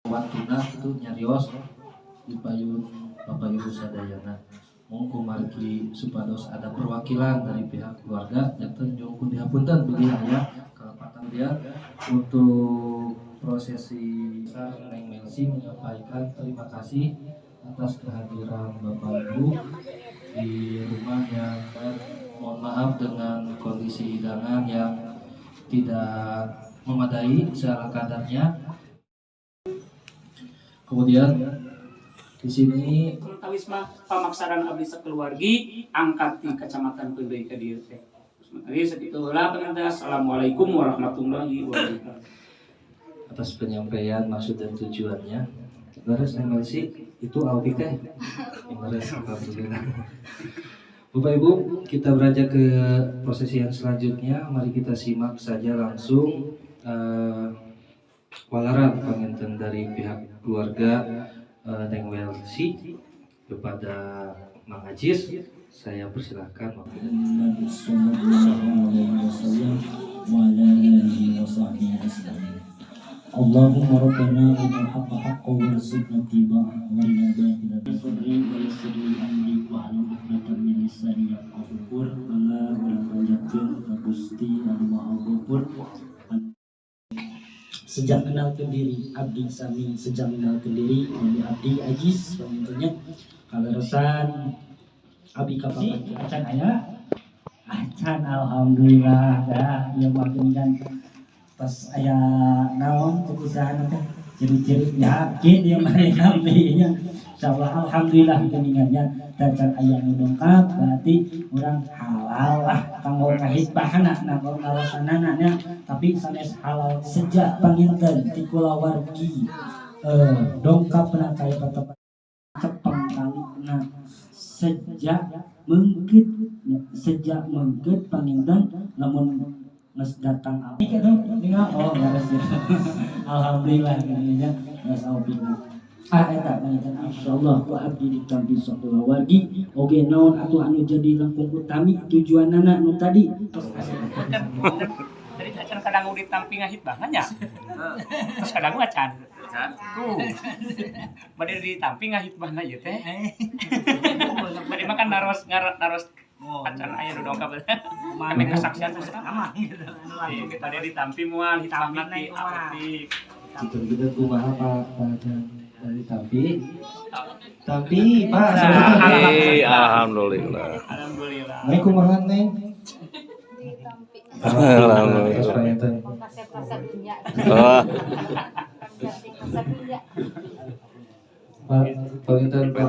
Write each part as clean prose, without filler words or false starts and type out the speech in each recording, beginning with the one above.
Waktuna itu nyarios di payun Bapak Ibu sadayana. Mung kumargi supados ada perwakilan dari pihak keluarga janten nyungkun dihapunten bilih aya kalepatan dia untuk prosesi. Neng Melsi menyampaikan terima kasih atas kehadiran Bapak Ibu di rumah yang mohon maaf dengan kondisi hidangan yang tidak memadai secara kadarnya. Kemudian di sini Tawis mah pamaksaran abdi sakeluargi angkat di Kecamatan Peundeuy ka dieu teh. Tadi sakitu heula panginten. Assalamualaikum warahmatullahi wabarakatuh. Atas penyampaian maksud dan tujuannya. Leres Neng Melsi itu Alfi teh. Leres, alhamdulillah. Bapak Ibu, kita beranjak ke prosesi yang selanjutnya. Mari kita simak saja langsung waleran panginten dari pihak keluarga Neng Melsi kepada Mang Ajis. Saya persilahkan. Muhammad sallallahu alaihi wasallam wa ala alihi wa sahbihi ajma'in. Allahumma rabbana arinal haqqa haqqan warzuqna ittiba'ah wa arina batila sadri wa yassir li amri wa hlul 'uqdatam min lisani yafqahu qawli. Mangga urang panjatkeun ka Gusti Anu Maha Ghafur. Sejak kenal Kediri abdi sami, sejak kenal Kediri kami abdi Ajis pangintennya kaleresan abdi kapapan acan aya acan, alhamdulillah dah ieu mah kan pas aya naon kepisahan teh ciri-ciri yakin ieu mah nampi nya. Insyaallah alhamdulillah geuningannya dacan aya nu dongkap berarti urang halal lah kanggo ngahitbahna kanggo ngalasanana nya, tapi sanes halal sejak panginten ti kulawargi dongkap na kaya tempat cepeng kali na sejak mengket ya, sejak mengket panginten lamun geus datang abdi ningal oh beres ya. Alhamdulillah geuningannya geus aupina ah eta panginten insyaallah ku abdi ditampi sakulawargi oge naon atuh anu jadi langkung utami tujuanana nu tadi. Tadi acan kadang ditampi ngahitbahna nya. Terus kadang acan. Tuh. Bade ditampi ngahitbahna ieu teh. Bade mah kan naros naros acan aya nu dongkap. Kami kesaksian sama gitu. Bade ditampi moal hitbahna ti apotik. Kita kumaha Pak dari tampi. Tampi Pak. Alhamdulillah. Alhamdulillah. Neng kumaha Neng? Alhamdulillah. Pak panginten Pak.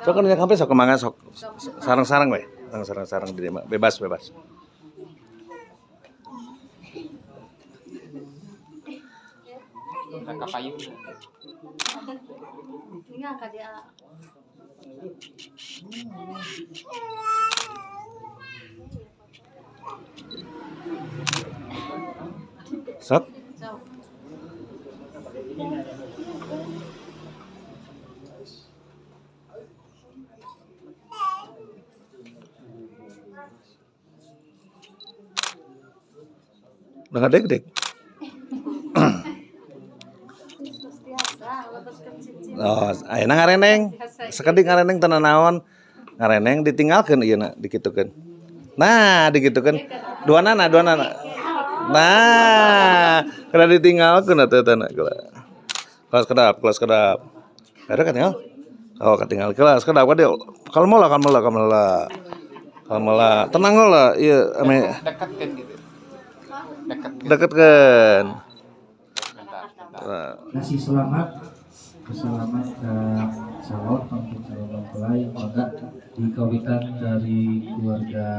Sok kan sampai sok kemana sok sarang-sarang we, sarang-sarang di bebas bebas. Sok. Udah dek-dek. Oh, ayeuna ngareneng. Sakedik ngareneng teu naon. Ngareneng ditinggalkeun ieu na dikitukeun. Nah, dikitukeun. Dua nana, dua nana. Nah, kena ditinggalkeun atuh eta na. Kelas kedap, kelas kedap. Ada ketinggal? Oh, ketinggal kelas kedap ka dieu. Kalem lah, kalem lah, kalem lah. Kalem lah. Tenang lah, ieu ame deketkeun gitu. Deketkeun. Ngasih selamat, selamat ke calon panggung calon mempelai maka dikawitan dari keluarga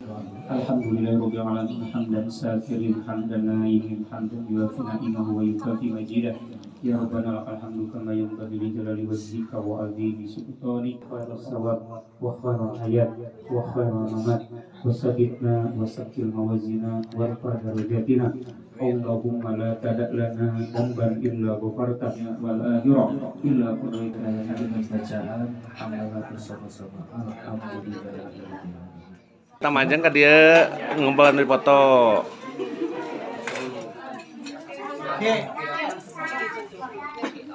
Alhamdulillahirabbil alamin hamdan syakirin hamdan naimin hamdan yuafi ni'amahu wa yukafi majidah. Ya Rabbana lakal hamdu kama yanbaghi li jalali wajhika wa 'azimi sultanik. Khairas sawab wa khairal hayat wa khairal mamat wa sabbitna wa sakkil mawazina warfa darajatina. Allahumma la tada' lana dhanban illa ghafartahu wal akhirah illa qadaita. Dengan bacaan hamdalah bersama-sama. Alhamdulillahirabbil alamin. Kita majang ke dia ngumpelan di foto.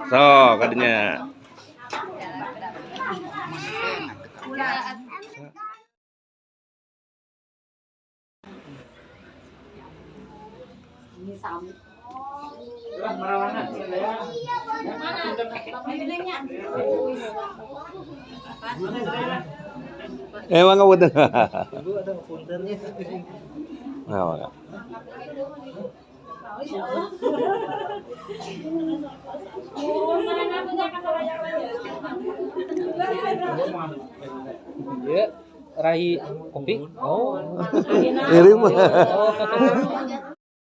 So, kadinya. Emang kamu tuh. Nah, mangga. Iya, rai kopi. Oh. Mirip. Oh.